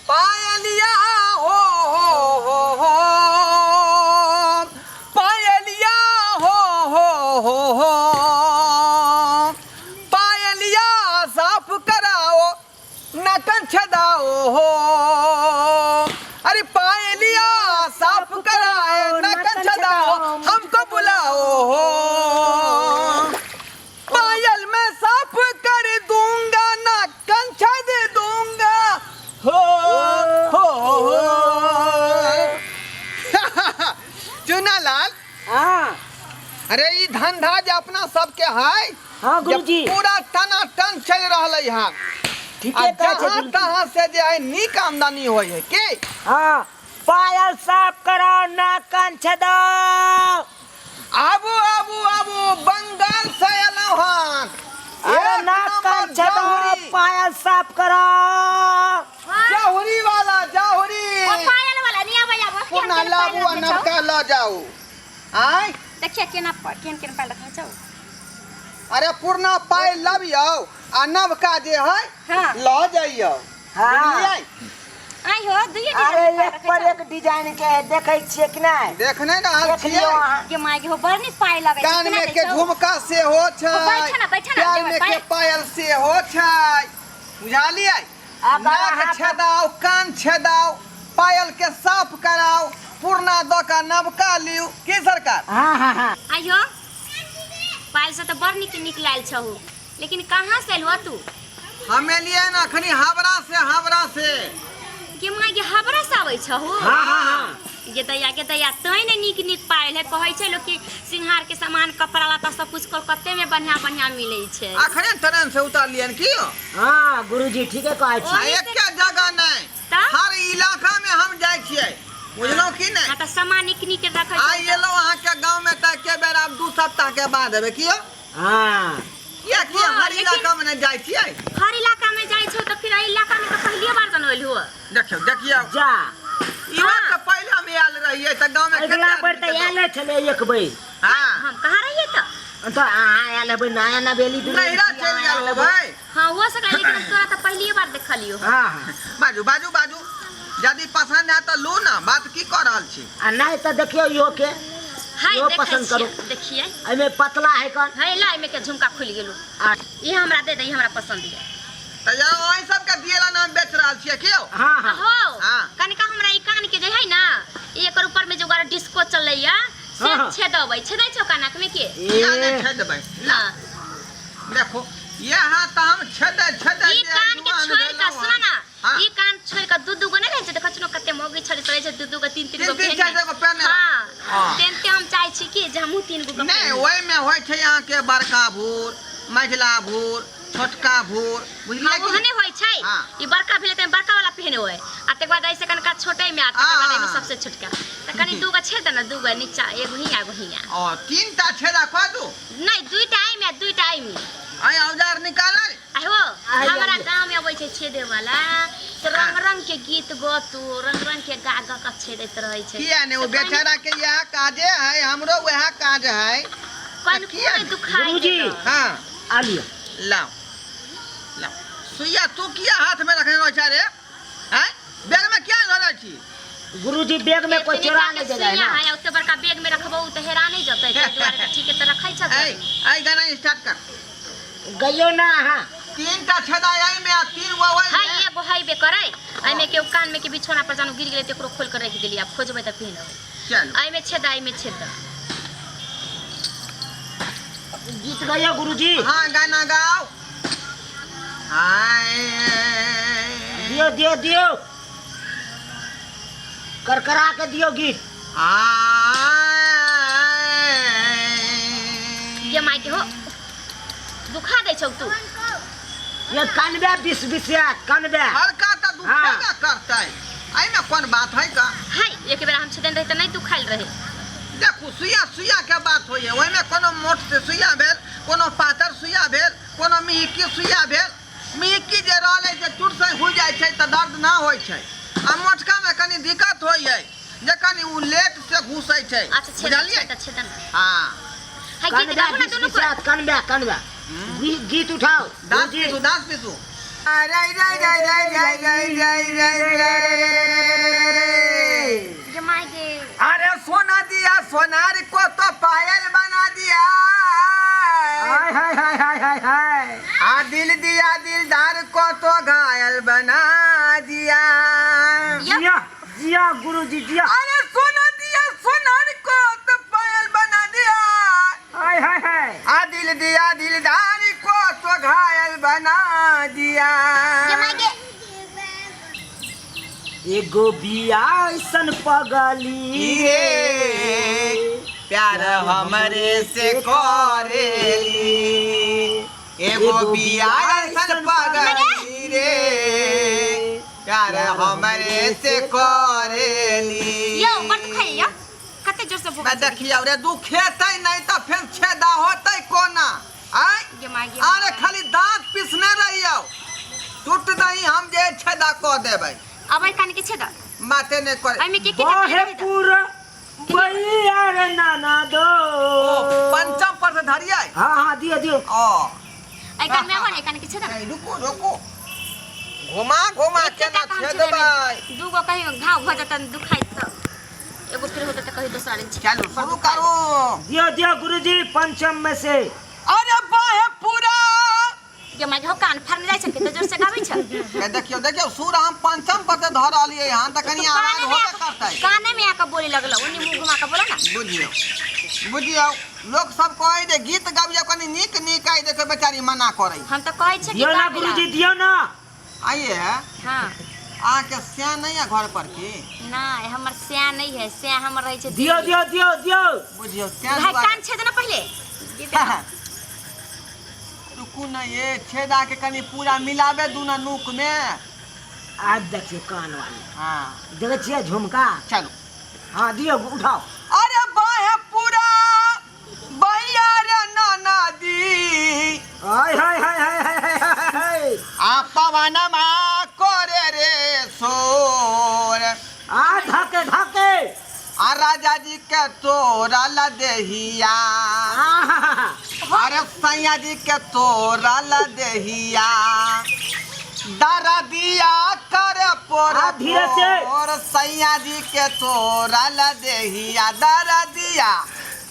पायलिया हो हो हो हो, पायलिया हो हो हो हो, पायलिया साफ कराओ नटन छदाओ हो। अरे पायलिया साफ कराए नटन छदाओ, हमको बुलाओ हो। पायल मैं साफ कर दूंगा, नाकन छद दूंगा हो हो हो। चुना लाल। हाँ। अरे ई धंधा जे अपना सबके है। हाँ गुरुजी। जे पूरा टना टन चल रहल है। आ ठीके कहै छै जहाँ गुरुजी। तहाँ से जे है नीक आमदनी होइ है की। हाँ, पायल साफ कराओ, नाकन छदाओ। आबू आबू आबू, बंगाल से एलहुँ हन। अरे एक नाक नंबर कान छदाओ, जहुरी। पायल साफ कराओ। जहुरी वाला जहुरी। ओ पायल वाला नहीं आबै, आबै। पुनः लाबू आ नबका लऽ जाउ आय। देखिए केना केन केन पायल रखै छौ। अरे पुरना पाइ लबियौ आ नवका जे है लऽ जइयौ। हाँ। बुझलियै? आई हो दुइये अरे डिजाइन के एक पायल पर रखै एक डिजाइन के है, देखै छियै कि नहि? देख नहि रहल देख छियै? लियौ अहाँ। छौ। गे my गे हो, बड़ नीक पायल लगै छै। कान केना में दै के छौ? झुमका सेहो छै। ओ, बैठा ना, बैठा ना, पैर देबै में के पायल। पायल सेहो छै, बुझलियै? अगर नाक छेदाउ, कान छेदाउ, पायल के साफ कराउ, पुरना दऽ कऽ नवका लिउ की सरकार? हाँ हाँ हाँ। आई हो पायल से तऽ बड़ नीक नीक लायल छहु, लेकिन कहाँ से एलहो तू? हम एलियै ने अखनी हावड़ा से, हावड़ा से। गे my गे, हावड़ा से आबै छहु? हाँ हाँ हाँ। गे दैया गे दैया, तैं ने नीक नीक पायल है। कहै छै लोक कि सिंघार के सामान, कपड़ा लत्ता सब कुछ कलकत्ते में बढ़िया बढ़िया मिलै छै। अखने ट्रेन से उतरलियन की यौ? हाँ गुरुजी, ठीके कहै छी। आ एके जगह नहि, तऽ? हर इलाका में हम जाइ छियै, बुझलहुँ की नहि? हाँ तऽ सामान नीक नीक रखै आइ छै। एलहुँ अहाँके गाँव में तऽ एके बेर, आब 2 सप्ताह के बाद एबै की यौ? हाँ। किएकि हँ, हर लेकिन- इलाका में नहि जाइ छियै। हर इलाका में जाइ छौ तऽ फिर एहि इलाका में तऽ पहिलिए बार जनोल हुआ। देखियौ देखियौ। जा। इहो तऽ पहिले हम आयल रहियै तऽ गाँव में अगिला बेर तऽ आयले छलै एक बेर। हाँ। हम कहाँ रहियै तऽ? तऽ अहाँ आयल हेबै नया नवेली दुनू। नैहरा चलि गेल होबै। हाँ हो सकलै, लेकिन हम तोरा तऽ पहिलिए बार देखलियो। हाँ हाँ। बाजू बाजू बाजू, यदि पसंद है तऽ लू ना, बात की कऽ रहल छी? आ नहि तऽ देखियौ इहो के। हाय। इहो देखै पसंद करू। छियै, देखियै। एहिमे पतला है कन। है ला, एहिमे के झुमका खुलि गेलो। आ ई हमरा दे दे, ई हमरा पसंद ये। तऽ यौ अहीं सबके दिएला नाम बेच रहल छियै की यौ? हाँ हाँ। हो। हाँ। कनिका हमरा ई कान के जे है ना, ई एकर ऊपर में जो गोरा डिस्को चलैया से हाँ। छेदबै, छेदै छौ कानक में के? किया नहि ए छेदबै? ला। हाँ। देखो यहाँ तऽ हम छेदै छेदै ई जे कान के जुआन छोड़ के भेलहुँ सुन ना। हाँ। ई कान छोड़ के दू दू गो नहीं रहै छै, देखै छी न कते मौगी छड़ी चलै छै, दू दू गो तीन तीन तीन गो तीन पहिने। चारि चारि गो पहिने। हाँ। हाँ। तेनते हम चाहै छी कि जे हमहूँ तीन गो के नहि पहिनी। ओहिमे होइ छै अहाँके बड़का भूर, मझिला भूर, छोटका भूर, बुझलियै हाँ, कि ओहने होइ छै। हाँ। ई बड़का भेलै तऽ बड़का वाला पहिने आ तकर बाद ऐसे कनिका छोटे में आ तकर बाद एहिमे हाँ। सबसे छोटका। तऽ कनि दू गो छेद ने, दू गो नीचा, एगो हियाँ एगो हियाँ। ओ तीन टा छेदा कऽ दू। नहि, दुईटा एहिमे आ दुईटा एहिमे। आइ औजार निकालल। आहो, हमरा गाँव में अबै छै छेदे वाला तऽ रंग रंग के गीत गतू, रंग रंग के गा गा के छेदैत रहै छै। किया ने, ओ तऽ कनि- बेचारा के इएह काजे है, हमरो वएह काज है। कनिको किया नहि दुखाइ गुरुजी। देलक। हाँ। आ लिअ। लाओ लाओ सुइया। तू किया हाथ में रखने रहै छै रे? आँय, बैग में किया धरै छी? गुरुजी, बैग में कोई एतनी चोरा टा के नहीं जाए सुइया ना। है, ओते बड़का बैग में रखबो तऽ हेरा नहि जेतै, ताहि दुआरे तऽ ठीके तऽ रखै छ। ऐ ऐ, गाना स्टार्ट कर। गइयो ना अहाँ। तीन टा छेदा एहि में आ तीन गो ओहि हाय में। एगो हाइबे करै, एहिमे के कान में के बिछौना पर जानू गिर गेलै तऽ एकरो खोल के रखि देलियै, आब खोजबै तऽ पहिनबै। चलू। एहिमे छेदा, एहिमे छेदा। गीत गइयो गुरुजी। हाँ, गाना गाओ। हाय। दियो दियो दियो, करकरा के दियो गीत। हाय। गे माय के हो, दुखा दै छौ तू। ये कनबे बीस बीस कनबे। हल्का तऽ दुखेबे करतै, एहिमे कोन बात है का? हाय, एक बेर हम छेदन रही तऽ नहि दुखायल रहे। देखू, सुइया सुइया के बात होइए। ओहिमे कोनो मोट से सुइया भेल, कोनो पातर सुइया भेल, कोनो मिहिकी सुइया भेल। मिहिकी जे रहलै से चूट से हो जाइ छै तऽ दर्द ना होइ छै, आ मोटकामे कनि दिक्कत होइए जे कनि ओ लेट से घुसै छै। अच्छा छेदन। बुझलियै? छेदन छेदन। हाँ। हाय, गीत कनबे गाबू ना बीस दुनू बीस को। कनबे कनबे, गीत उठाओ दाँत गुरुजी। पीसू, दाँत पीसू। रे रे रे रे रे रे रे रे रे। जमाई के। अरे सोना दिया सोनार को तो पायल बना दिया। हाय हाय हाय हाय हाय हाय। आ दिल दिया दिलदार को तो घायल बना दिया। जिया जिया गुरुजी जिया। अरे सोना दिया सोनार को तो पायल बना दिया। हाय हाय हाय। आ दिल दिया दिलदार को तो घायल बना दिया। जमाई के। एगो बिया ऐसन पगली रे प्यार हमरे से करेली। एगो बिया ऐसन पगली रे प्यार हमरे से करेली। यो बड़ दुखाइया कते जोर से भूख। मैं देखियौ रे दुखेतै नहीं तऽ फेर छेदा होतै कोना आय। जमाई के। अरे खाली दांत पिसने रहियौ टूट दही हम जे छेदा कऽ देबै। अब एहि कान के छेदा माते नहि करे। एहिमे के के बहे पूरा बैया रे नाना दो। ओ पंचम पर से धरियै। हाँ हाँ दियो दियो। ओ एहि कान में आबो ने एहि कान के छेदा। नहीं, रुको रुको घुमा घुमा केना छेदबै। दूगो कहीं घाव भ जतन दुखाइत त एगो फिर होता त कहीं दोसरा ले। चलू शुरू करू। दियो दियो गुरुजी पंचम में से। अरे बाहे पूरा जमाई के कान फाड़ जाइ छै कते जोर से गाबै छै। ए देखियौ देखियौ सुर हम पंचम पर से धर रहलियै हन तऽ कनि आवाज होबे करतै। काने में आके बोले लगल ओनी मुंह घुमा के बोला ना। बुझियौ बुझियौ लोक सब कहै जे गीत गाबियौ कनि नीक नीक आइ देखियौ बेचारी मना करै। हम त कहै छै कि दियो ना गाबै ला। गुरुजी दियो ना। आइए। हां अहाँके स्या नहीं है घर पर की? नहीं हमर स्या नहीं है स्या हमर रहै छै। दियो दियो दियो दियो। बुझियौ तें भाई दुआरे कान छेद ना पहिले। रुकू न ये छेदा के कनि पूरा मिलाबे दू ना नूक में। आज देखियो कान वाली। हाँ देखै छियै झुमका। चलू। हाँ दियो उठाओ। अरे बाहे पूरा बैया रे नाना दी। हाय हाय हाय हाय हाय हाय हाय। आ पवनमा करे रे शोर। आ धके धके। आ राजा जी के तोरा ला देहिया। अरे सैया जी के तोरा ला देहिया। दारा दिया कर पोर धीरे से। पोर सैया जी के तोरा ला देहिया। दारा दिया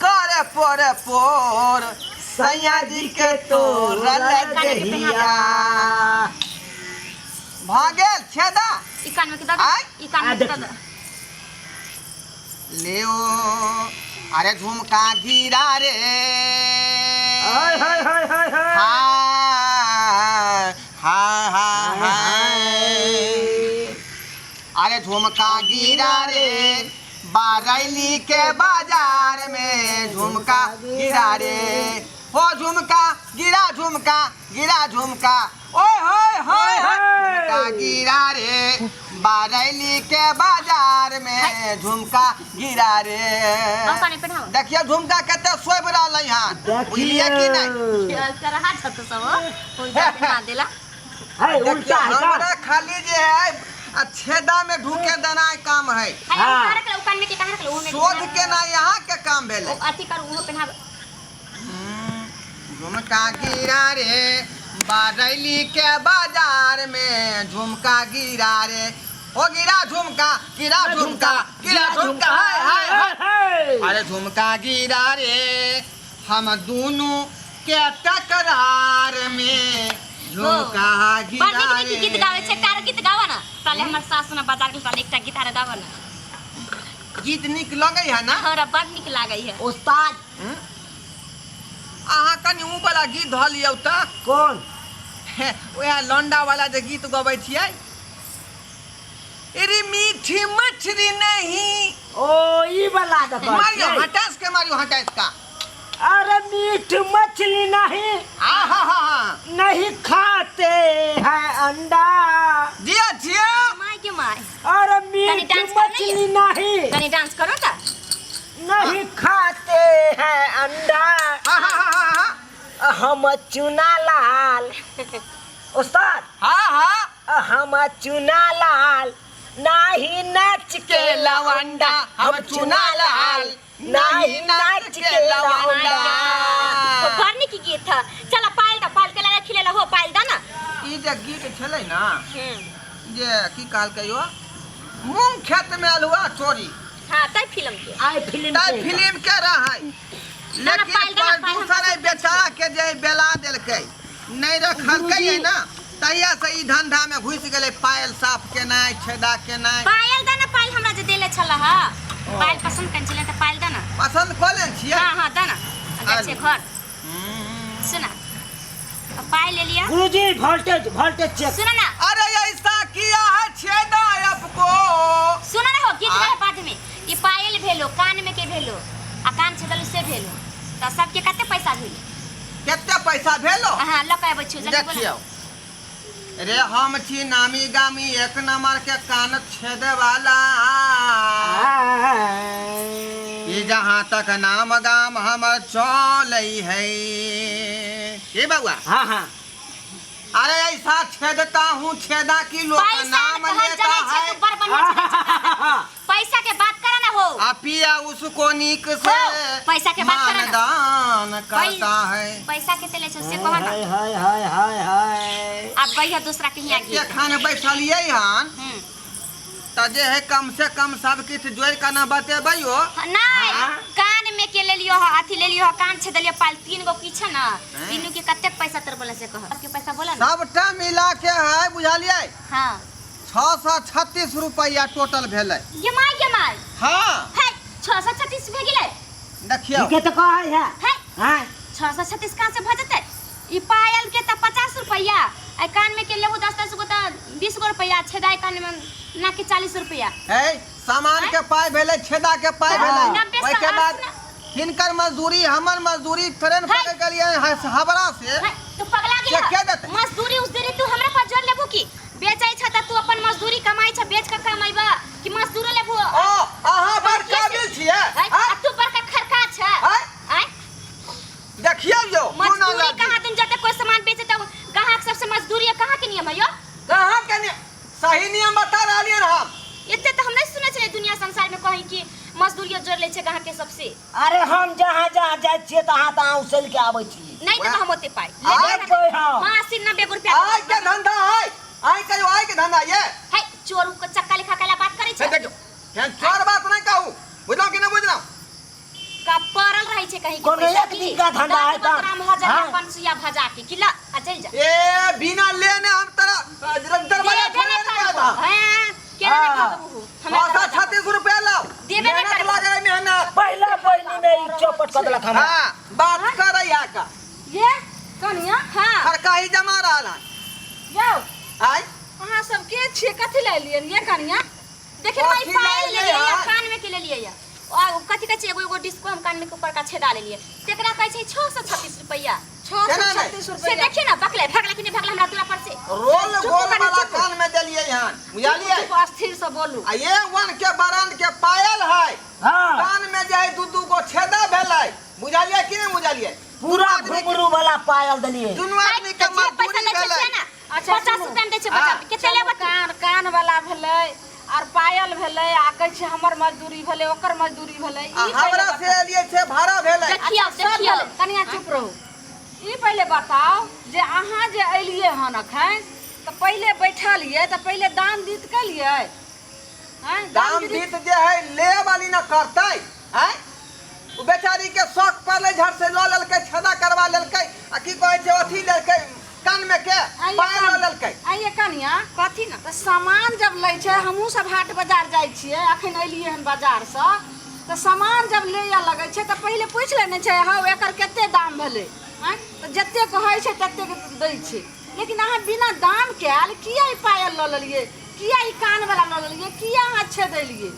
कर पोर पोर सैया जी के तोरा ला देहिया। भऽ गेल छेदा। ई कान में के दऽ आय। ई कान में के दऽ। लेओ अरे झुमका गिरा रे। हाय हाय हाय हाय हाय। हाय हाय हाय। अरे झुमका गिरा रे बारैली के बाजार में। झुमका गिरा रे हो झुमका गिरा झुमका गिरा झुमका ओए होय होय होय। झुमका गिरा रे बारैली के बाजार में। झुमका गिरा रे। देखियौ झुमका कते शोभि रहलै हन। बुझलियै कि नहि? करहा छत सब उल्टा पहना देला। है उल्टा है का? हमरा खाली जे है आ छेदा में ढूके देनाइ काम है। हां रख ले कान में के कहां रख ले ओमे शोध के ना यहाँ के काम भेलै। अथी कर उहो पहना। झुमका गिरा रे बारैली के बाजार में। झुमका गिरा रे ओ गिरा झुमका गिरा झुमका गिरा झुमका हाय हाय हाय। अरे झुमका गिरा रे हम दोनों के टकरार में। झुमका गिरा बड़ नीक नीक रे। गीत गाबै छै तार गीत गावा ना ताले हमर सासु ना बाजार के ताले एकटा गीत आर गावा ना। गीत नीक लगै है ना? हमरा बड़ नीक लागै है। उस्ताद अहाँ कनि ऊ वाला गीत धऽ लियौ तऽ। कौन? वएह लौंडा वाला जे गीत गबै छियै। अरे मीठी मछली नहीं। ओ ई वाला देखो। मारियो हटास के मारियो हटास का। अरे मीठ मछली नहीं आहा हा हा नहीं खाते हैं अंडा। जिया जिया my के my. अरे मीठ डांस कर मछली नहीं कनी डांस करो त। नहीं खाते हैं अंडा। हा हा हा हा हम चुना लाल उस्ताद। हाँ हाँ हम चुना लाल नाही नाच के लवंडा। हम चुना लाल नाही नाच के लवंडा। तो बड़ नीक गीत है। चला पायल दा पायल के लगा खिलेला हो पायल दा ना। ई जे गीत छलै ने जे की कहलकै यो मूंग खेत में अलुआ चोरी। हाँ, तै फिल्म के। आइ फिल्म तै के। फिल्म के रहै, लेकिन पायल देना, पायल हम दूसर बेचारा के जे बेला देलकै नहि रखलकै है ना, तहिया से ई धंधा में घुसि गेलै, पायल साफ केनाइ, छेदा केनाइ। पायल दे ना, पायल हमरा जे देले छल हा, पायल पसंद कन छले त पायल दे ना। पसंद कऽ लेने छियै? हाँ हाँ, दे ना, जाइ छियै घर। सुना, अब पायल ले लिया। गुरुजी, वोल्टेज वोल्टेज चेक। सुना ना। अरे ऐसा किया है छेदा आपको। सुना ना हो, गीत गाए बाद में। ई पायल भेलो, कान में के भेलो आ कान छेदल से भेलो, त सबके कते पैसा भेलो? कते पैसा भेलो? हाँ, लऽ के आबै छियौ, जल्दी बोला। देखियौ रे, हम छी नामी गामी एक नंबर के कान छेदे वाला, ई जहाँ तक नाम गाम हमर चलै है। ये बउआ। हाँ हाँ। अरे ऐसा छेदता हूँ छेदा की लोग पैसा नाम हम लेता जनै छियै, है। तू बड़ बढ़िया छेदै छह। पैसा के बात कर ना हो। आ पिया उसको नीक से हो, पैसा के बात करे ना। मानदान करता है। पैसा के ले छौ से कह ना। हाय हाय हाय हाय हाय। अब गई है दूसरा के हियाँ गीत। एखन बैठलियै हन तऽ जे है कम से कम सब किछु जोड़ि कऽ ने बतेबैयो। नहीं, कान में के ले लियो ह, अथी ले लियो ह, कान छेद लियो, पायल तीन गो की छै ना, तीनू के कतेक पैसा तोर बोले से कह। के पैसा बोला ना। सबटा मिला के है, बुझलियै? हाँ। 636 रुपैआ टोटल भेलै। ये my, ये my. हाँ। है, 636 भे गेलै। देखियौ। ठीके तऽ कहै है। है। हाँ। 636 कहाँ से भऽ जेतै? ई पायल के तऽ 50 रुपैआ, आ कान में के लेबू 10 10 गो तऽ 20 गो रुपैआ, छेदाइ कान में ना के 40 रुपैआ। है, सामान के पाइ भेलै, छेदा के पाइ भेलै। नब्बे ओहिके सौ बाद आठ। हिनकर मजदूरी, हमर मजदूरी, ट्रेन है। पकड़ गेलियै हबरा से। है, तू पगला गेल। के देतै? मजदूरी उजदूरी तू हमरा पर जोड़ लेबू की? बेचै छ तऽ तू अपन मजदूरी कमाइ छ, बेच के कमाइबा कि मजदूरो लेबू? ओ अहाँ बड़ काबिल छियै। है, आ तू बड़का खरका छ। है? आय? देखियौ यौ, कोना मजदूरी लागी। कहाँ दिन जते कोई सामान बेचे तऽ ग्राहक सबसे मजदूरी कहाँ के नियम है यो? कहाँ के नियम? सही नियम बता रहलियै हम। एते तऽ हम नहीं सुनै छलियै दुनिया संसार में कहीं कि मजदूरी जोड़ लै छै ग्राहक के सबसे। अरे हम जहाँ जहाँ जाइ छियै तहाँ तहाँ उछलि के आबै छी। नहीं देबो हम ओते पाइ। आइ लेबे कोइ हाँ। हाँ, 80-90 गो रुपया। आइ के धंधा है, आइ कहियो आइ के धंधा ये। है, चोर के चक्का लिखा के बात करै हे छै। देखियौ, हेन चोर बात नहीं कहू, बुझलहुँ कि नहीं बुझलहुँ? का पड़ल रहै छै कहीं के कोनो पैसा एक की? दिन का धंधा है दस तऽ। ग्राम हजार हाँ। अपन सुइया भजा के कि ला आ चल जा। ए बिना लेने हम तोरा दरवाजा देबे छोड़े नहि नहीं करबो। पाता। हैं, केना नहि हाँ। भगबू? हमरा 6 दरवाजा पर। 36 रुपया लाओ। देबे नहि मेहनत करबो। लागे है, मेहनत। पहिला पहिली में ई चौपट कऽ देलक हमरा। हाँ, बात करे यहाँ का। ये कनिया। हाँ। खरकाही जमा रहल है। यौ। आय। अहाँ सब के छियै, कथी लए एलियै ये कनिया? देखिन माई, कथी पायल लए लेलियै एलियै? या कान में के लेलियै या। आ ओ कथी कहै छै, एगो एगो डिस्को हम कान में के ऊपर का छेदा लेलियै, तेकरा कहै छै 636 रुपैआ। छओ सौ केना नहि? छत्तीस से रुपैआ। देखिए ना, बकले भगला कि नहीं भगला हमरा दूरा पर से। रोल चुप गोल कनी, वाला चुप। कान में देलियै हन, बुझलियै? चुप, अस्थिर से बोलू। आ ये वन के बरांड के पायल है। हाँ। कान में जे है दू दू गो छेदा भेलै, बुझलियै कि नहीं बुझलियै? पूरा आदमी के- घुंघरू वाला पायल देलियै। दुनू आदमी के जे पैसा मजदूरी लै छै भेलै। से ना। अच्छा, 50 सुनू। रुपया में दै छै हाँ। बच्चा कते लेबै तू? कान कान वाला भेलै और पायल भेलै, आ कहै छै हमर मजदूरी भेलै, ओकर मजदूरी भेलै। आ ई हमरा पहिले से बताउ। एलियै से भाड़ा भेलै। देखियौ, अच्छा, सब देखियौ। भेलै। कनिया चुप रहू। ई पहिले बताउ जे अहाँ जे एलियै हन अखन तऽ पहिले बैठलियै तऽ पहिले दाम दीत केलियै? आँय, दाम दीत दीत जे है ले वाली न करतै। आँय, ओ बेचारी के शौक पड़लै, झट से लऽ लेलकै, छेदा करवा लेलकै, आ की कहै छै अथी लेलकै कान में के आइए पायल लऽ लेलकै। आइए कनिया। कथी ना? तऽ सामान जब लै छै, हमहूँ सब हाट बाजार जाइ छियै, अखन एलियै हन बाजारसँ, तऽ सामान जब लेय लगै छै तऽ पहिले पूछि लेने छै, हौ एकर कते दाम भेलै? आँय, तऽ जते कहै छै ततेक दै छै, लेकिन अहाँ बिना दाम कयल किया ई पायल लऽ लेलियै, किया ई कानवला लऽ लेलियै, किया अहाँ छेदेलियै?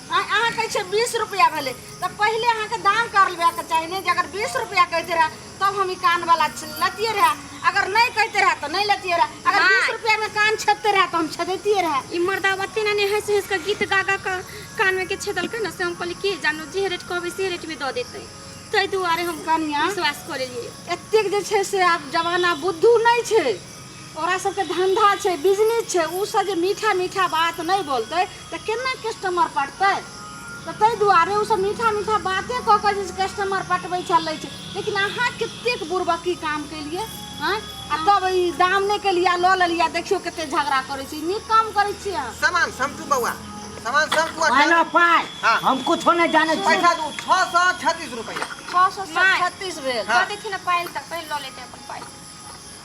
आँय, अहाँ कहै छियै 20 रुपैआ भेलै, तऽ पहिले अहाँके दाम करबाके चाही ने, जे अगर 20 रुपैआ कहिते रहए तब हम ई कानवला लेतियै रहए, अगर नहि कहिते रहए तऽ नहि लेतियै रहए, अगर माय। 20 रुपैआमे कान छेदते रहए तऽ हम छेदैतियै रहए। ई मर्दा ओते ना हंसि हंसि के गीत गा गा के कान में के छेदलकै ना, से हम कहलियै के जानो, जे रेट कहबै से रेट में दऽ देतै, ताहि दुआरे हम कनिया। विश्वास कऽ लेलियै। एतेक जे छै से आब जमाना बुद्धू नहि छै, ओकरा सबके धंधा छै, बिजनेस छै, ओ सब जे मीठा मीठा बात नहि बोलतै तऽ केना कस्टमर पटतै? तऽ ताहि दुआरे ओ सब मीठा मीठा बाते कऽ कऽ जे छै कस्टमर पटबै छै, लै छै, लेकिन अहाँ कतेक बुड़बकी काम केलियै। आँय आ तब ई दाम नहि केलियै लऽ लेलियै देखियौ कते झगड़ा करै छी नीक काम करै छी अहाँ सामान समटू बौआ सामान समटू आ पाइ लो पाइ हाँ। हम कुछो नहीं जाने छी पैसा दू 636 रुपया 636 भेल हाँ। दऽ देथिन पायल तक पहिले लऽ लेते अपन पाइ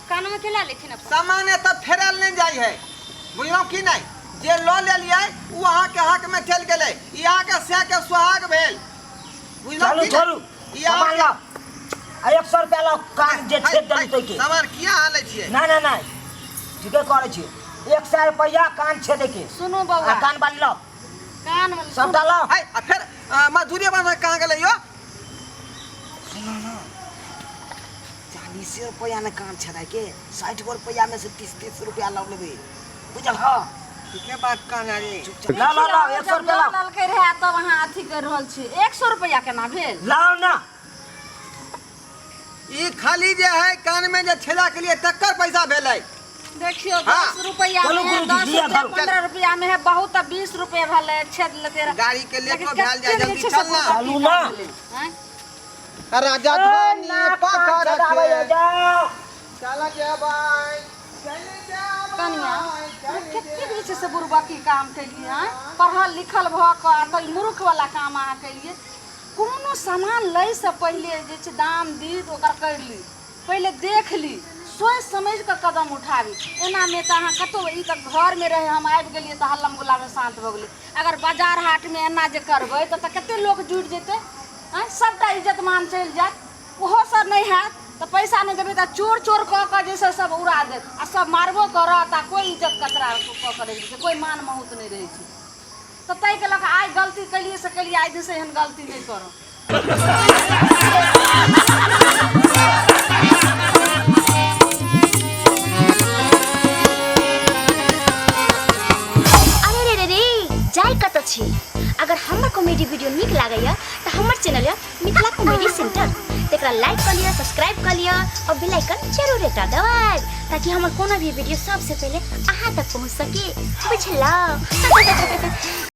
कानमे के लऽ लेथिन अपन सामान एतऽ फेरल नहि जाइ है बुझलहुँ की नहि जे लऽ लेलियै ओ अहाँके हकमे चलि गेलै ई अहाँके सएके सुहाग भेल बुझलहुँ चलू की छोड़ू नहि? ई सामान अहाँके लाओ आ 100 रुपया लाओ कान जे छेद देलू तै के सामान किया अहाँ लै छियै ना ना ना ठीके करै छी 100 रुपया कान छेदे के सुनू आ बौआ कान बाली लाओ कान वाली सबटा लाओ है आ फेर मजदूरी बना कहाँ गेलै यौ सुनो ना 40 रुपया ने कान छेदाय के 60 गो रुपया में से 30 30 रुपया लाओ लेबे बुझल ह ठीके बात कहना रे ला ला ला 100 रुपया लाओ ललकै रहे तब अहाँ अथी कर रहल छी 100 रुपया केना भेल लाओ ना ई खाली जे है कान में जे छेदा के लिए तकर पैसा भेलै देखियो हाँ। 10 रुपया चलू में गुरुजी, 10 दिया रुपया धरू। 15 रुपया में है बहुत तऽ 20 रुपया भेलै छेद लेते रहे गाड़ी के लेकिन लेटो भेल जाय कते जल्दी जे छै से चल ना बुड़बकी चलू ना। काम भेलै, आँय? राजा धनी पकड़ के जाओ चल जेबै चल कनिया जेबै कतेक जे छै से बुड़बकी काम केलियै आँय पढ़ल लिखल भऽ कऽ आ तऽ ई मूर्ख वाला काम अहाँ केलियै कोनो सामान लैसँ पहिले जे छै दाम दी तऽ ओकर करि ली पहिले देख ली सोचि समझि कऽ कदम उठाबी एनामे तऽ अहाँ कतहु ई तऽ घरमे रहै हम आबि गेलियै तऽ हल्लम गुल्लामे शान्त भऽ गेलियै अगर बाजार हाटमे एना जे करबै तऽ कतेक लोक जुटि जेतै आँय सभटा इज्जत मान चलि जायत ओहो सब नहि हैत तऽ पैसा नहि देबै तऽ चोर चोर कऽ कऽ जे छै सब उड़ा देत आ सब मारबो करत आ कोइ इज्जत कचरा कऽ कऽ रहि छै कोइ मान महूत नहि रहै छै तऽ ताहिके लऽ कऽ आइ गलती केलियै से केलियै आइ दिनसँ एहन गलती नहि करब अरे रे रे रे जाय कतऽ छी अगर हमर कॉमेडी वीडियो नीक लागैया तऽ हमर चैनल यऽ मिथिला कॉमेडी सेंटर तकरा लाइक कऽ लिअ सब्सक्राइब कऽ लिअ और बेल आइकन जरूर एकटा दबाएब ताकि हमर कोनो भी वीडियो सबसे पहिले अहाँ तक पहुँच सके बुझलहुँ।